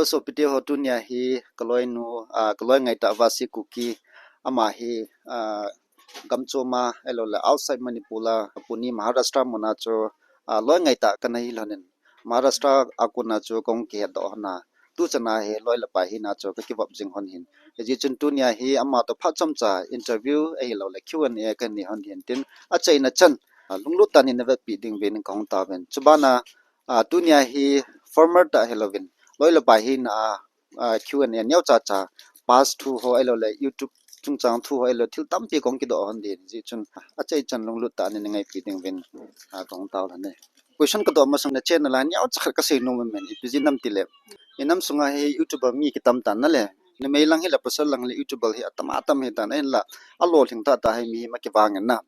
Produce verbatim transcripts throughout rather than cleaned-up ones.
Sopite ho, tunia hi kaloinu, ah, kaloi ngaitah Vasi Kuki, ama hi, ah, gamchom a, ahilouleh outside Manipur a, Pune, Maharashtra muna chu, ah, loi ngaitah kana hi lhonin. Maharashtra a kona chu kahung kihetdoh lhon a. Tuchan a hi loi le pai hina chu kakivop jing lhon ahin. Hijeh chun tunia hi ama toh phat chomcha interview ahilouleh Q and A kanei lhon ahin tin, achaina chan, ah, lunglut tah in navetpi ding uvin kahung taovin. Chubana, ah, tunia hi formal tah hilouvin, loi le pai hina a, ah, Q and A neocha cha, past thu ho ahilouleh YouTube chungchang thu ho ahilou, thil tampi kahung kidoh lhon ding ahi. Hijeh chun, achai chan lunglut tah in nangaipi ding uvin, ah, kahung tao lhon e. Question kadoh masang na channel a neocha khat kasei nom e, ipi jeh ham itile, inam sunga hi YouTuber mi kitam tan nale. Numei lang hile, pasal lang hile, YouTuber hi atam atam ahitan, ahinla alolhing tahtah hi mi hi makivang in na.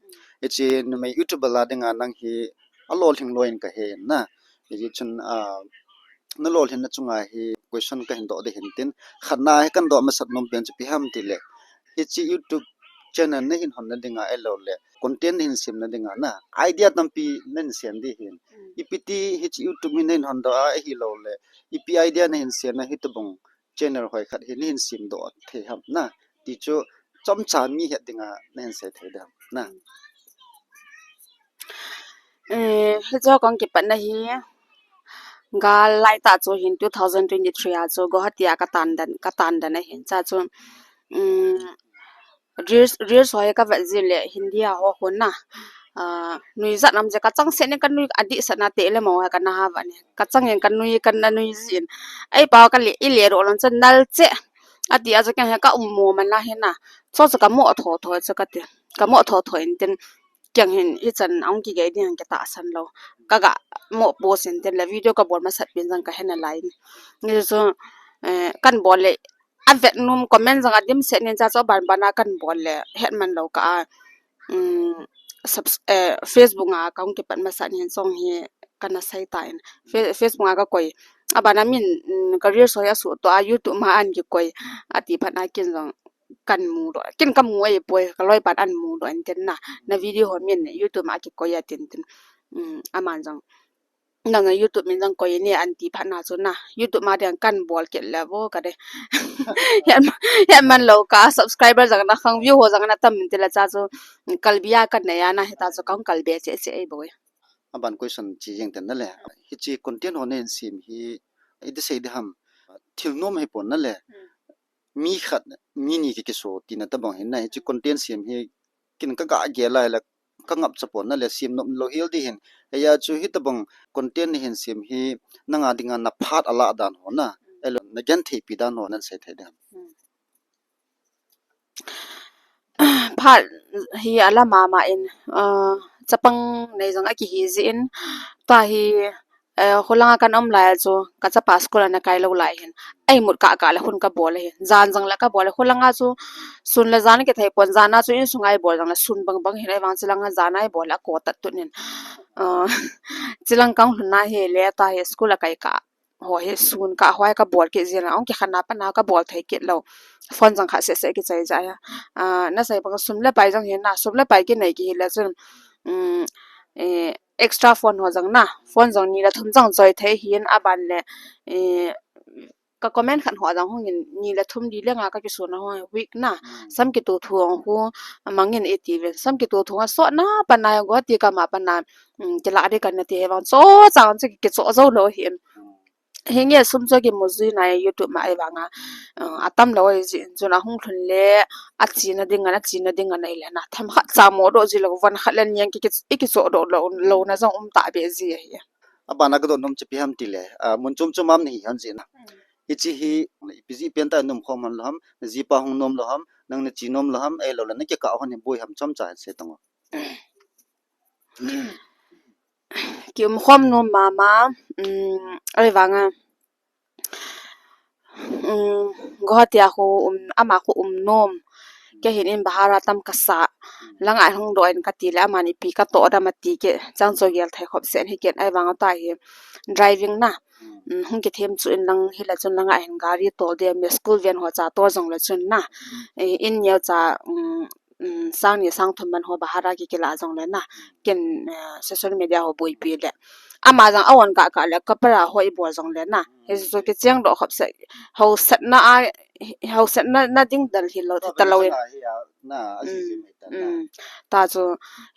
Hiche numei YouTuber a dinga nang hi alolhing loi in kahe in na. Hijeh chun, ah, nalolhinna chunga hi question kahin doh ding ahin tin, khatna hi kahin doh masat nom pen chu ipi ham itile, hiche YouTube channel nahin honna dinga ahilouleh content nahin semna dinga na, idea tampi nahin sem ding ahin. Ipi ti hiche YouTube hi nahin hondoh a ahilouleh ipi idea nahin sem a hitobang channel hoi khat hi nahin semdoh thei ham na, ti chu chomcha mi het dinga nahin sei thei ding ham na. Eh, hiche kahung kipatna hi gal laitah chu hin two thousand twenty-three a chu Guwahati a katan den, katan den ahin. Chua chu, um, reels, reels ho hi kavet jing le Hindi a ho hon na. Ah, nuijat nam je kachang set in kanui adih set na te le mo ha kana ha va ni. Kachang in kanui kana nui jin. Ei pa kale, ile ro lon chan nal che. Ati a chu keng hi ka um mo man la hi na. Chu chu kamo tho tho chu kati. Kamo tho tho in tin. Keng hin hichan ahung kigei ding kitahsan lou. Kaga mo post in tin le video kabol masat pen jong kahe nalai. Hichu, eh, kahin bol le avet nom comment jong adimset in, chua chu aban ban a kahin bol le het man lou kah a, um, subs-, eh, Facebook a kahung kipat masat in jong hi kana sei tan. Fe-, Facebook a kakoi. Aban a min, um, ka reels ho hi asuhtoh a YouTube ma ahin kikoi. Ati phat a ken jong kahin mudoh. Ken kamu ahipoi, kaloi pan ahin mudoh in tin na. Na video ho min YouTube ma kikoi atin tin. Um, aman jong, nang a YouTube min jong koi in ahin ti phat na chu na, YouTube ma ding kahin bol kit le vo kati. Hiche, hiche man lou kah a subscriber jong ana khang, view ho jong ana tam in tile chua chu kalbi a kanei a na, hitia chu kahung kalbe cheh cheh ahibou e. Aban question che jeng tan nale. Hiche content ho nahin sem hi, iti sei ding ham, thil nom hipon nale. Mi khat, mi ni ki kiso tina tobang hin na, hiche content sem hi ken kaga gel a le kangapcha pon nale, sem nom lou hel ding ahin. Hijeh chun hitobang content nahin sem hi nanga dinga naphat alah dan ho na, ahilou le nagentheipi dan ho nahin sei thei ding ham? Phat hi alah mama in, ah, chapang nei jong akihi jeh in, tua hi, eh, khulanga kahin um lai a chu, kachapa school ana kai lou lai hin, ei mut kah kah le khun kabol ahi. Jan jong le kabol ahi. Khulanga chu sun le jan kithei pon, jan a chu insunga ibol jong le sun bang bang hin, ahivang chulanga jan a ibol le ako tat tut in. Ah, chulang kahung lhun na hi le tua hi school a kai kah ho hi sun kah ho hi kabol kit jin, ahung kikhen a pat na kabol thei kit lou. Phone jong khat seh seh kichai jeh a. Ah, nasei bang sum le pai jong hin na, sum le pai kinei kihi le chun, um, eh, extra phone ho jong na, phone jong ni le thum jong choi thei hin, aban le, eh, ka comment khat ho jong hung in ni le thum li le nga kakisun a ho week na, sam kito thu hung khu amang in iti ven, sam kito thu nga so na pa na go ti kama pa na, um, kila di kan na ti he vang cho chang chu kicho jou lou hin. Hinge sum chu kimu jui nai YouTube ma ahivang a, uh, atam lou ahi jeh in chun ahung lhun le achena ding ana, achena ding ana ile na. Themkhat cha mo doh ji lou, von khat le ni ang ki, ki, ikicho doh lou, lou na jong um ta be ji ahi. Aban a kadoh nom chu ipi ham tile, ah, mun chom chom a nahi hon jeh na. Hiche hi, ipi jeh pen tah a naum khom hon lou ham, najipa hung nom lou ham, nang nache nom lou ham, ahilou le nakikah hon hi boi ham chomcha sei tan o. Kium khom nom mama, um, ahivang a, um, Guwahati a khu um, ama khu um nom. Kei hin in bhara tam kasa. Langa hung doh in kati le aman ipi katoh dam ati kei, chang chu gel thei khop sen hi ken, ahivang a tua hi driving na. Um, hung kithem chu in lang hile chun langa hin gari tol ding, me school van ho cha tol jong le chun na. Eh, in neocha, um, um, sang ni sang thum man ho bhara ki, kila jong le na. Ken, eh, social media ho boipi le. Ama jong a on kah kah le ka para ho i bol jong le na. Hichu kicheng doh khop seh, hausatna a, hausatna na ding dal hi lo, ti ta lo e. Na, a ji ji mai ta na. Mm. Ta chu,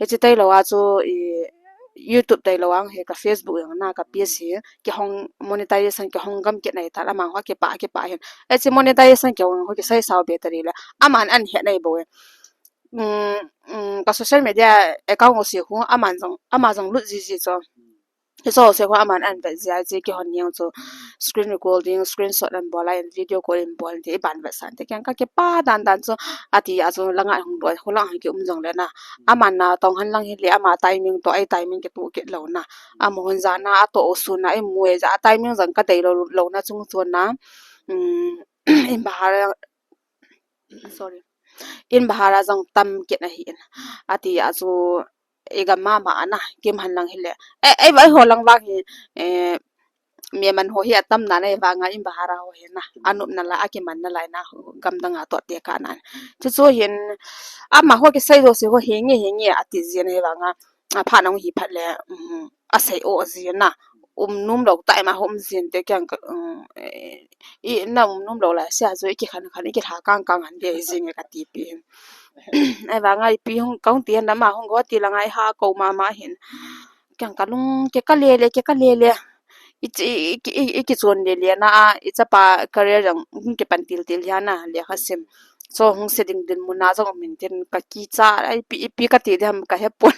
hichi tailou a chu, i, YouTube tailou ang hi ka Facebook jong na ka page hi, kihong monetization kihong gam kit nai ta, ama ho kipah, kipah hin. Hichi monetization kihong ho kisai sao be ta ri le. Aman an het nai bou e. Mm, mm, ka social media account u si hu, aman jong, ama jong lut ji ji chu. Hiche ho se ho aman an vet jia, hiche kihon niang chu screen recording, screenshot an bol a, in video call in bol in ti, i ban vet san te, keng ka kipah dan dan chu, ati a chu langa hung doi, holang hung ki um jong le na. Aman na tong han lang hi le, ama timing to, ei timing kitoh kit lou na. Ama hon ja na, atoh u sun na, i mu e ja, a timing jong ka dei lou, lou na chung chun na. Um, in bahar, sorry. In bahar a jong tam kit na hi in. Ati a chu, i gam mama a na, kim han lang hi le. Eh, eh, vai ho lang vang hi, eh, mi man ho hi atam na na, i vang a in bahar a ho hi na. Anop na la, akiman na lai na, gam dang a toh te ka na. Chu chu hin, ama ho kisei jo si ho hi nge, hi nge, ati ji na hi vang a, a pha nong hi phat le, um, asei o ji na. Um nom lou ta, ama ho um jin te keng ka, um, eh, i na um nom lou lai sia chu i kikhan khan, i kilha kang kang han de jing e ka ti pi. Ahivang a ipi hung, ka hung ti hen ama hung go ti langa i ha ko mama hin. Keng ka lung ke ka le le, ke ka le le. I, i, i, i, i kichon le le na a, i chapa career jong hung kipan til til hi a na, lekha sim. Chu hung se ding dinmun a jong um in tin ka kicha, ai, ipi, ipi ka ti diham ka hepon.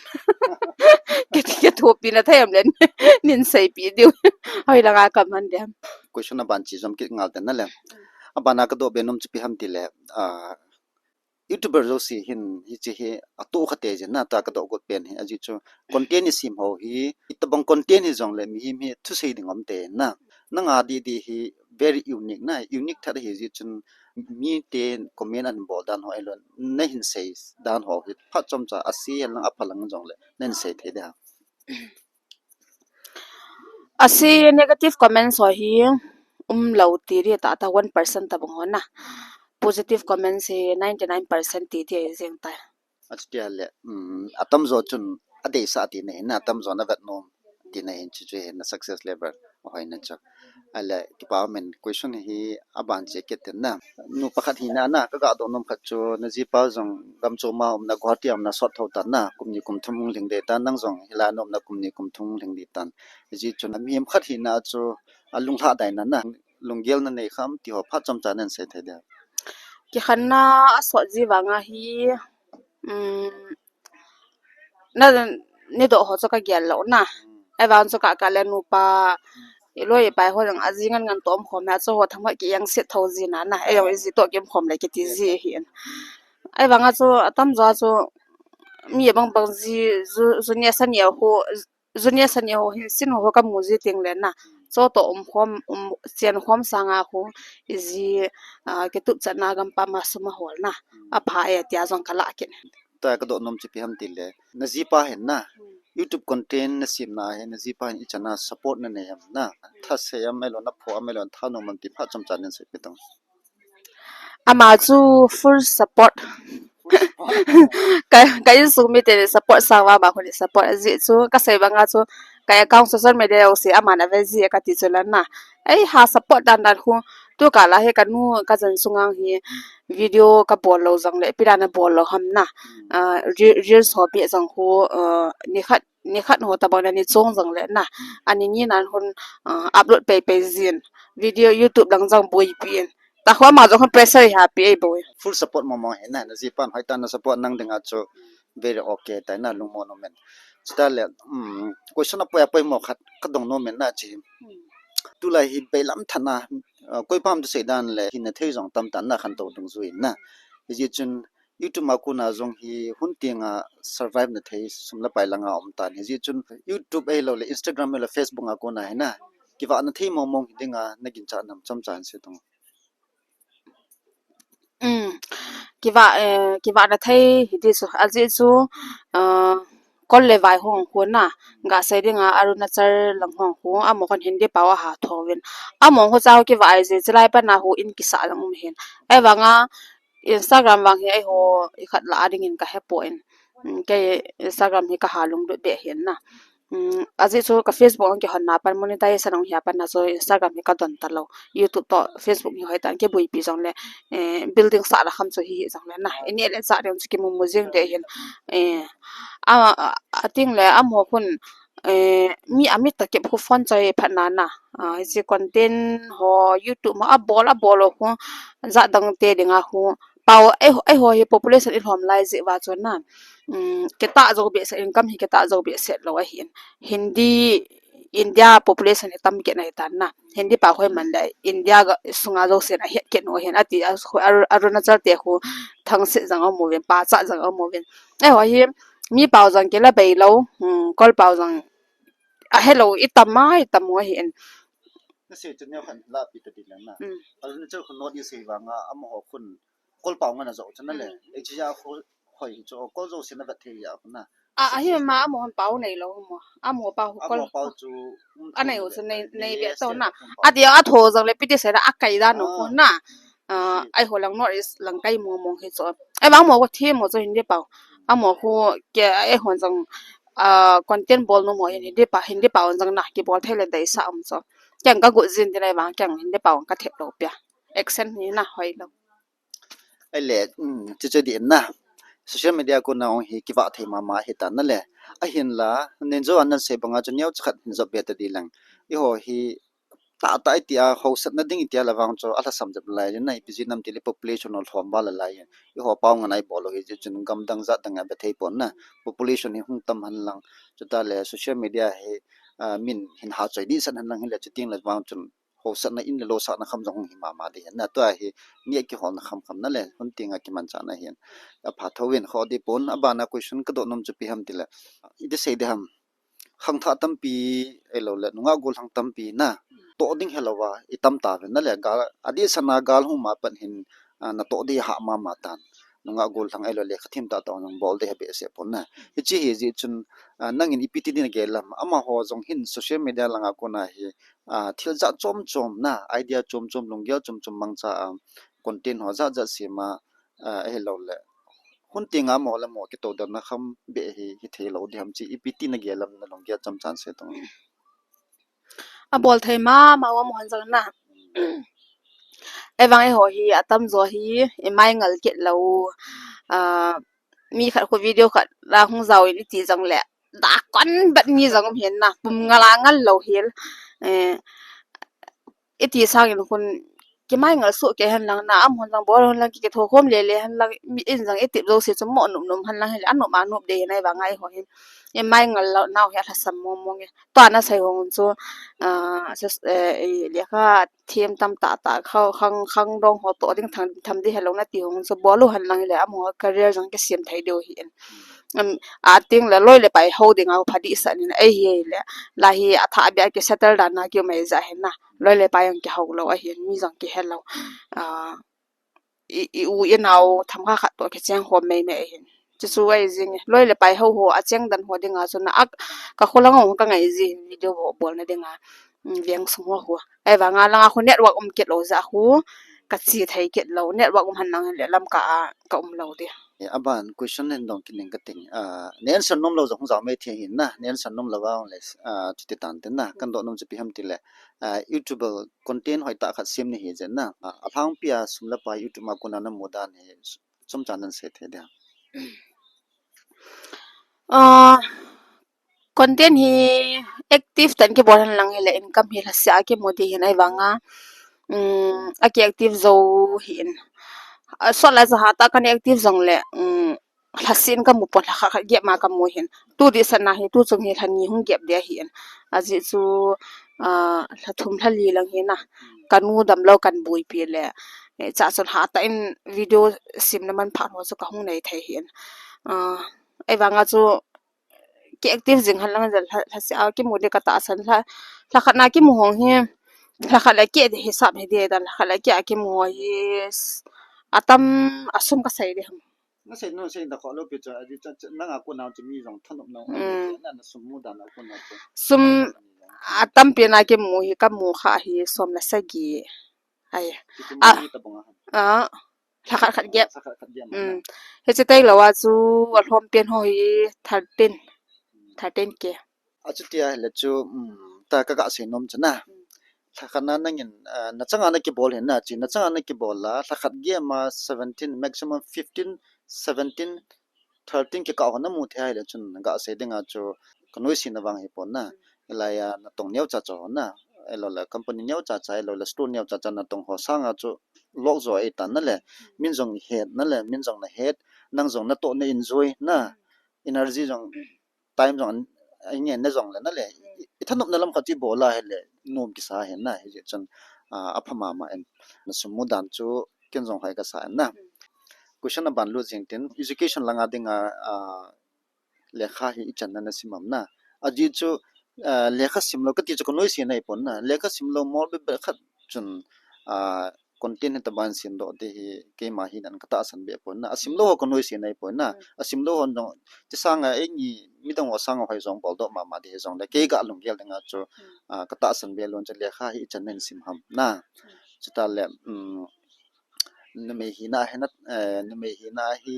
Ke, ke thopi na thei am le, nin seipi diu. Hoi langa ka man diham. Question aban chi jom kit ngal te na le. Aban a ka doh be nom chu ipi ham ti le, ah, YouTuber jouse hin hiche hi atoh kha te jin na, ta ka doh got pen hi, ajeh chu content i sem ho hi, itobang content hi jong le mihem hi thusei ding um te na. Nanga di di hi very unique na, unique that hi jeh chun mite comment an bol dan ho, ahilou le na hin sei dan ho hi phat chomcha ase lang apha lang jong le na hin sei thei ding ham? Ase negative comments ho hi um lou ti di ta ta, one percent tabang ho na. Positive comments hi ninety nine percent ti di jeng ta. Achuti a le, um, atam jo chun adeisah tina hin, atam jo na vet nom tina hin, chu chu hin na success level ahoi na chu. Ahile, kipa um in, question hi aban che kit tin na. Nu pakhat hina na, ka ga doh nom khat chu, na jipa jong gam chom a um na, Guwahati a um na, sot tho tan na, kum ni kum thum hung lhing ding tan, nang jong hilai na um na, kum ni kum thum hung lhing ding tan. Hijeh chun, mihem khat hina chu, alunglhah dai na na, lunggel na nei kham ti ho phat chomcha na hin sei thei ding ham? Kikhenna asot ji vang a hi, um, na, ni doh ho chu ka gel lou na. Ahivang chu ka, ka le nupa, i loi i pai ho jong aji ngan ngan toh um khom na, chu ho themkhat ki eng set tho ji na na. Ei jong i ji toh ki um khom le kiti ji hi in. Ahivang a chu atam jo a chu mi bang bang ji, ju, junior senior ho, junior senior ho hin sin ho, ho ka mu ji teng le na. Chu toh um khom, um, chen khom sang a ho, i ji, ah, kitup chan na gam pa ma sum a hol na. Apha e tia jong ka la kit. Ta ka doh nom chu ipi ham ti le, na jipa hin na, YouTube content na sem na hin, na jipa hin ichan a support na nei am na, thase am, ahilou le na pho am, ahilou le na thanom am ti phat chomcha na hin sei pe tong. Ama chu full support. Ka, ka insung mite ni support sang va, ama khu ni support ajeh chu, ka sei bang a chu, ka account social media jouse aman ave ji e ka ti chu la na. Ei ha support dan dan khu, tu kah la hi ka nu ka jan sung ang hi video ka bol lou jong le, ipi dan a bol lou ham na. Ah, re-, reels ho beh jong khu, ah, ni khat, ni khat ho tabang le ni chong jong le na. Ani ni nan hun, ah, upload pei pei jin. Video YouTube lang jong boipi in. Ta khu ama jong khu pressure ha pi ei bou. Full support mong mong hi na, na jipan hoitah in na support nang ding a chu very okay tai na, lungmon um in. Chuta le, um, question apoi apoi mo khat ka dong nom in na chi. Tulai hi bailam tha na, uh, koi pam tu sei dan le hin na thei jong tam tan na, khantou dungjui in na. Hijeh chun YouTube a kona jong hi hun tieng a survive na thei sum le pai langa um tan. Hijeh chun YouTube ahilou le Instagram ahilou le Facebook a kona hi na, kivah na thei mong mong hi ding a na ginchat nam chomcha hin sei tong. Um, kivah, eh, kivah na thei hi di chu, ajeh chu, ah, kol le vai hung khu na, ga sei ding a Arunachal lang hung khu, amaho khun Hindi pao a ha tho vin. Amaho khu cha khu kivah ai je, chulai pat na khu in kisa lang um hin. Ahivang a, Instagram vang hi eiho i khat la a ding in ka he poi. Um, kei Instagram hi ka ha lunglut be hin na. Um, ajeh chu ka Facebook ang kihonna pan monetization ang hia pan na chu Instagram hi ka don talou. YouTube toh Facebook hi hoi tan kibuipi jongle, eh, building sah la kham chu hi hi jongle na. Ini le cha ding chu kimu mu jing de hin. Eh, a, a, a ting le amaho khun, eh, mi amit ta kep khu phone choi phat na na. Ah, hiche content ho YouTube ma a bol a bol ho khu ja dang te dinga khu pao, ei, eiho hi population i lhom lai jeh uva chun na, um, kitah jou behseh, income hi kitah jou behseh lou ahin. Hindi, India population hi tam kit na hi tan na. Hindi pao hoi man le India ga, sunga jousen ahet kit u ahin. Ati a, Aru-, Arunachal te khu thangsit jang aum uvin, pachat jang aum uvin. Eiho hi mi pao jang kila bei lou, um, kol pao jang ahe lou, i tam a, i tam u ahin. Nasei chu neo khat la pi ta ti leng na. Mm. Arunachal khu North East hi vanga amaho khun kol pao ngan a jou chu na le. Mm. Ei chu ja khu hoi hi chu kol jousen a vet thei ja khu na. A, ahi ma amaho pao nei lou mo. Amaho pao khu kol. Amaho pao chu, um, a nei u chu nei, nei ve to na. Ati a tho jang le piti se la a kai da no khu na. Ah, eiho lang North East lang kai mong mong hi chu. Ei vang mo ko thi mo chu Hindi pao. Amaho khu ke eiho jang, ah, content bol nom ho hin Hindi pa, Hindi pao jang na kibol thei le dei sa um chu. Keng ka gu jin ti lai vang keng Hindi pao ka thep lou pia. Accent hi na hoi lou. Ei le, um, chu chu di na. Social media kona ong hi kivah thei mama hi ta na le. Ahin la, nin jo an nan sei banga chu neo cha khat hin jop be ta di leng. Eiho hi tah tah i ti a, hausatna ding i ti a la vang chu a lhasam jep lai, na ipi jeh ham ti le population ho lhom val a lai. Eiho pao ngan a i bol u hi jeh chun gam dang jat dang a be thei pon na. Population hi hung tam hen lang. Chuta le social media hi, ah, min hin ha choi di san hen lang hi le chuting le vang chun hausatna in le losahna kham jong hung hi mama di hen na. Tua hi ni a kiholna kham kham na le, hun ting a kimanchahna hin. A pha tho in kho di pon, a bana question ka doh nom chu ipi ham ti le. I ti sei di ham. Khangthah tampi, ei lou le, nungah gollhang tampi na, toh ding helou a, i tam ta ve na le, gal, a di sana gal hung ma pan hin, ah, na toh di ha mama tan. Nungah gollhang ei lou le, khathim tah tah nang bol di ha behseh pon na. Hichi hi jeh chun, ah, nangin ipi ti din a gel lam, amaho jong hin social media langa kona hi, ah, thil jat chom chom na, idea chom chom, lunggel chom chom mangcha a, content ho jat jat sem a, ah, ei lou le. Hun ting a mo le mo kitoh dan na kham be hi, hi thei lou di ham chi, ipi ti na gel lam na lunggel chomcha sei tong. A bol thei mama u amaho jong na. Ei vang eiho hi a tam jo hi, i mai ngal kit lou. Ah, mi khat khu video khat la hung jao in i ti jong le. Da kon bat mi jong um hin na, pum ngal a ngal lou hel. Eh, i ti sang in khun kimai ngal suh kei hen lang na, amaho jong bol hen lang ki, kitho khom le le hen lang, mi in jong i tip jouse chu mo nop nop hen lang hi le, a nop a nop de hin ei vang eiho hin. I mai ngal lou nau hi a lhasam mong mong e. Tua na sei hong chu, ah, sus-, eh, i lekha them tam tah tah kha khang, khang dong ho toh ding thang, tham di helou na ti hong chu bol u hen lang hi le, amaho career jong kisem thei diu hi in. Um, a ting le loi le pai ho ding a pha di sa ni na, ei hi le, la hi a tha bia ki settle dan na ki mai ja hin na. Loi le pai ang kihou lou ahin, mi jong kihe lou. Ah, i, i u i nao themkhat khat toh kicheng khom mei mei ahin. Chuchu ahi jing e. Loi le pai ho ho a cheng dan ho dinga chu na a, ka kholang ho ka ngai ji video ho bolna dinga. Mm, veng sung ho ho. Ahivanga langa khu network um kit lou jeh a khu ka che thei kit lou. Network um hen lang le lamka a ka um lou di. Eh, aban question hin dong kit ning ka ting. Ah, ne answer nom lou jong hung jao mei thei hin na. Ne answer nom lou vang le, ah, chuti tan tin na. Kan doh nom chu ipi ham ti le. Ah, YouTuber content hoitah khat sem na hi jeh na. Ah, alhangpi a sum le pai YouTube a kona na mu dan hi chomcha nan sei thei dia. Ah, content hi active tah in kibol hen lang hi le income hi lhasetna a kimu di hin ahivanga, um, a ki active jou hi in. Ah, sot le jaha tah kan active jong le, um, lhasetna ka mu pon, lha khat khat gap ma ka mu hin. Tu di sana hi, tu chung hi lha ni hung gap di ahi in. Ajeh chu, ah, lha thum lha li lang hi na. Ka nu damlou kan buipi le. Eh, cha chun hatah in video semna manpha ho chu ka hung nei thei hi in. Ah, ahivanga chu ki active jing hen lang le lha, lhasetna a kimu di ka tahsan lha, lha khat na kimu hong hi. Lha khat le ki hisap hi di dan lha khat le ki a kimu ho hi s-, atam a sum ka sei di ham. Na sei, na sei da kho lou pi chu, a di cha, cha, nanga kona chu mi jong thanop na, mm, na, na sum mu dan a kona chu. Sum atampi na kimu hi, ka mu kha hi som le sagi. Ai. Chu chu a, mi tabang a. A, lha khat khat gap. Lha khat khat gap. Mm. Na. Hiche tailou a chu alhom pen ho hi thirteen. Thirteen K. Achuti ahile chu, um, ta ka ga sei nom chu na. Lhakhat na nangin, ah, na changa na kibol hin na, chi na changa na kibol la, lhakhat game a seventeen, maximum fifteen, seventeen, thirteen kikah ho na mu thei ahile chun ga sei dinga chu ka nuisat na vang hi pon na. Hilai a natong neo cha cha ho na. Ahilou le company neo cha cha, ahilou le store neo cha cha natong ho sanga chu lok jo ei tan na le. Min jong het na le, min jong na het, nang jong na to na enjoy na. Energy jong time jong an, a ngen na jong le na le, i, i thanop na lam khat chu i bol a hile, nom kisa hen na, hijeh chun, ah, apha mama in, na sum mu dan chu, ken jong hoi kasa hen na. Question aban lut jing tin, education langa dinga, ah, lekha hi ichan na na sim am na. Ajeh chu, ah, lekha sim lou kati chu ka nuisat na hi pon na. Lekha sim lou mol be be khat chun, ah, content hita ban sim doh te hi keima hi nan ka tahsan be pon na. Asim lou ho ka nuisat na hi pon na. Asim lou ho jong, chi sanga ei ni midang ho sanga hoi jong bol doh mama di hi jong le kei ga lunggel dinga chu, ah, ka tahsan be lon chu lekha hi ichan na in sim ham na. Chuta le, um, numei hina hi na, eh, numei hina hi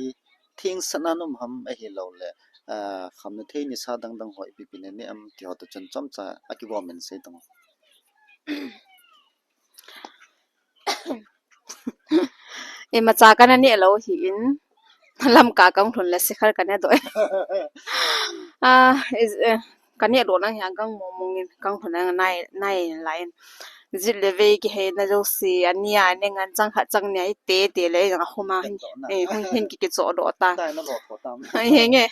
thingsan a na um ham ahilou le, ah, khamna thei nisa dang dang ho ipi pi na ne am ti ho toh chun chomcha a kibol min sei tong. Imacha kana neh lou hi in, Lamka kahung lhun le sikhar kana doh. Ah, is, eh, kana neh lou nang hi a gang mong mong in, kahung lhun nang nai, nai lai in. Jit le vei kihei na jouse, ani a, ani ngan chang khat chang ni a, i te te le, i jang a hum a, hin, eh, hin, hin ki, kichoh doh ta. Ai, henge.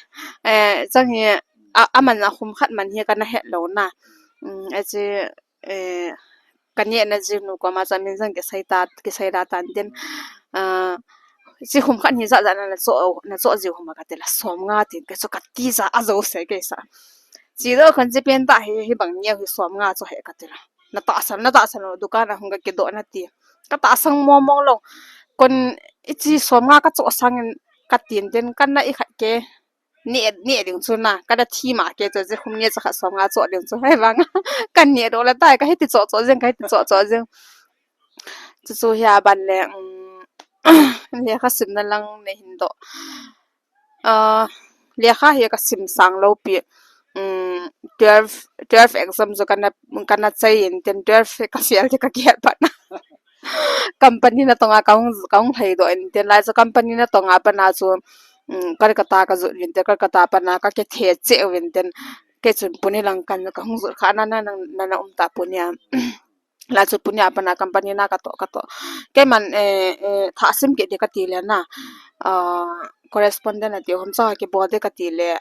Eh, chang hi, a, aman a hum khat man hi kana het lou na. Um, achi, eh, ka neh na jing nu koma chu min jong kisei ta, kisei da tan tin. Ah, chi hum khat hi ja ja na, na choh, na choh jiu hum a kati la som nga tin, kei chu kati ja a jouse kei sa. Chi doh kon chi pen ta hi, hi bang neo hi som nga choh he kati la. Na tahsan, na tahsan lou, dukan a hung ka kidoh na ti. Ka tahsan mong mong lou. Kon i chi som nga ka choh sangin ka tin tin, kan na i khat ke. Neh, neh ding chu na, ka da thi ma ke chu, chi hum ni cha khat som nga choh ding chu, hei vang. Ka neh doh la tai, ka hiti choh choh jing, ka hiti choh choh jing. Chu chu hi aban le, um, lekha simna lang nei hin doh. Ah, lekha hi ka sim sang lou pi. Um, twelve, twelve exam chu kana, kana chai in tin twelve ka fail ti ka kihet pat na. Company natong a kahung, kahung lhai doh in tin lai chu company natong a pana chu, um, Kolkata ka jot uvin tin, Kolkata pana ka kithe cheh uvin tin, kei chun Pune lang kan, kahung jot kha na, na, na, na, na um ta Pune a. Lai chu Pune a pana company na ka toh, ka toh. Keiman, eh, eh, thah sim kit di kati le na, ah, correspondent ati hom cha kibol di kati le,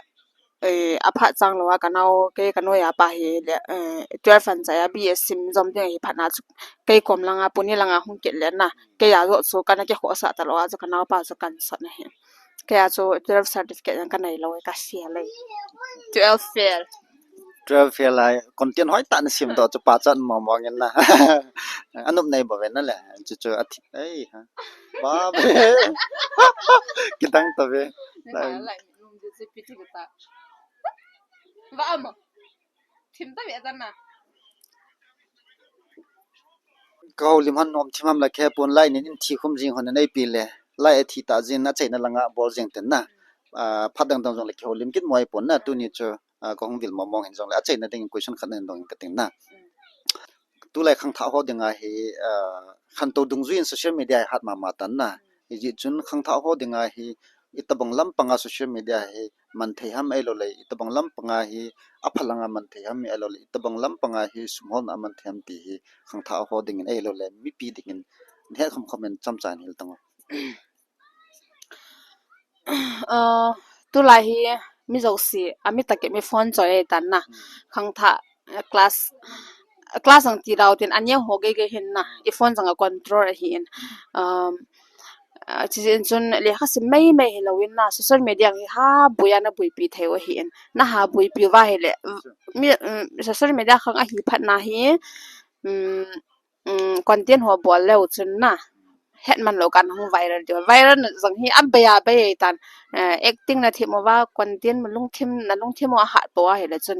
eh, aphat chang lou a ka nao, kei ka noiya pa hi le, eh, twelve an chai a B A sim jom ding ahi phat na chu kei kom langa, Pune langa hung kit le na, kei a joh chu kana kikhohsah ta lou a chu ka naopa chu kan sot na hi. Kei a chu twelve certificate jong ka nei lou, ka fail e. Twelve fail. Twelve fail a, content hoi tah na sim doh chu pachat mong mong in na. Anop nei bou ve na le, chu chu athi, ei ha. Ba be. Kidang ta ve. Lai, lai, nung ju chu pi thi ta. Ba mo. Thim ta ve ta na. Ka houlim han nom thim ham la khe pon lai nin in thi khum jing hon nei pi le. Lai a thi ta jin a chaina langa bol jing ten na. Ah, phat dang dang jong le kihoulim kit mo ahi pon na tuni chu, ah, ka hung vil mong mong hin jong le a chaina ding question khat na hin dong in ka ting na. Tulai khangthah ho dinga hi, ah, khantou dungjui in social media hi hat mama tan na. Hijeh chun khangthah ho dinga hi itobang lampanga social media hi man thei ham ahilou le, itobang lampanga hi apha langa man thei ham ahilou le, itobang lampanga hi sum holna a man thei ham ti hi khangthah ho dingin ahilou le, mipi dingin het khom khom in chomcha in hil tang o. Ah, tulai hi mi jouse, a mi tah keh mi phone choi ahi tan na. Khangthah, eh, class, class ang ti dau tin, a neo ho gei gei hin na, i phone jong a control ahi in. Um, ah, chi jin chun lekha sim mei mei hilou in na, social media hi ha bui a na buipi thei u ahi in. Na ha buipi uva hile, mi, um, social media khang ahi phat na hi, um, um, content ho bol leu chun na, het man lou kan hung viral diu. Viral na jong hi a bei a bei ahi tan, eh, acting na thim uva, content ma lungthim, na lungthim u a hat pou ahile chun,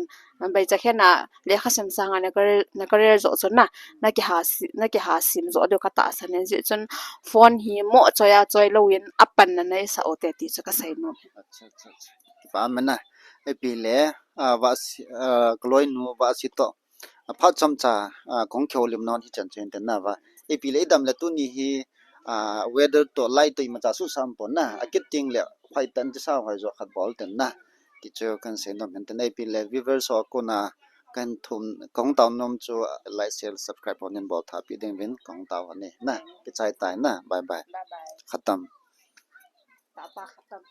bei cha khen a lekha sim sanga na career, na career joh chun na, na kiha si-, na kiha sim joh diu ka tahsan in jeh chun phone hi mo choi a choi lou in a pan na nei sa u te ti chu ka sei nom. Acha, acha, acha. Kipa man na. Ipi le, a, Vasi, a, kaloinu Vasi toh, a, phat chomcha, a, kong kihoulim nom hi chan chen ten na va. Ipi le idam le tuni hi, a, weather toh light toh imacha suhsah pon na. Akit teng le hoitah in ti sa hoi jo khat bol ten na. Ti chu kan sei nom hen ten, ipi le viewers ho a kona kan thum, kong tao nom chu like, share, subscribe ho nin bol tha pi ding vin kong tao ho ni na. Kichai tai na. Bye bye. Bye bye. Khatam. Tapa khatam.